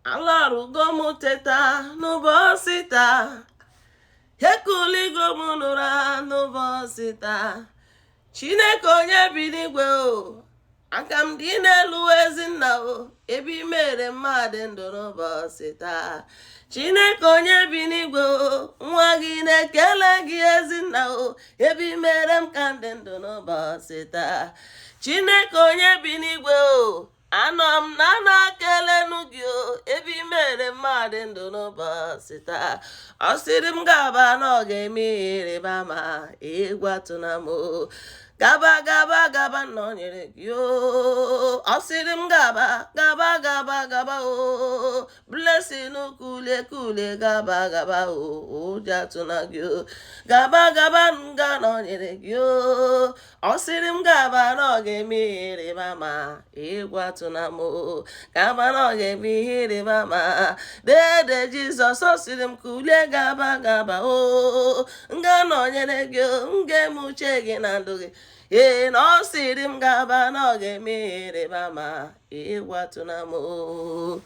Alarugo m teta n'ụbọchị taa. Ekuligo m n'ụra n'ụbọchị taa. Chineke onye bi n'igwe o, aka m dị n'elu. Ezinna o, ebe i mere mmadụ ndụ n'ụbọchị taa. Chineke onye bi n'igwe o, nwa gị na-ekele gị. Ezinna o, ebe i mere m ka ndị ndụ n'ụbọchị taa. Chineke onye bi n'igwe o, anọ m na na-ekelenu gị o, ebe i mere mmadụ ndụ n'ụbọchị taa. Ọ sịrị m gaba na ọ ga-eme ihe ịrịba ama. Egwu atụna m o. Gaba, gaba, gaba, nọnyere gị o. Ọ sịrị m gaba, gaba, gaba, gaba o. Blessing, kulie, kulie, gaba, gaba o. Ụjọ atụna gị o. Gaba, gaba, m ga nọnyere gị o. Ọ sịrị m gaba na ọ ga-eme ihe ịrịba ama. Egwu atụna m o. Gaba na ọ ga-eme ihe ịrịba ama. Dede Jizọs, ọ sịrị m kulie, gaba, gaba o. M ga nọnyere gị o. M ga-eme uche gị na ndụ gị. Ee, na ọ sịrị m gaba na ọ ga-eme ihe ịrịba ama. Egwu atụna m o.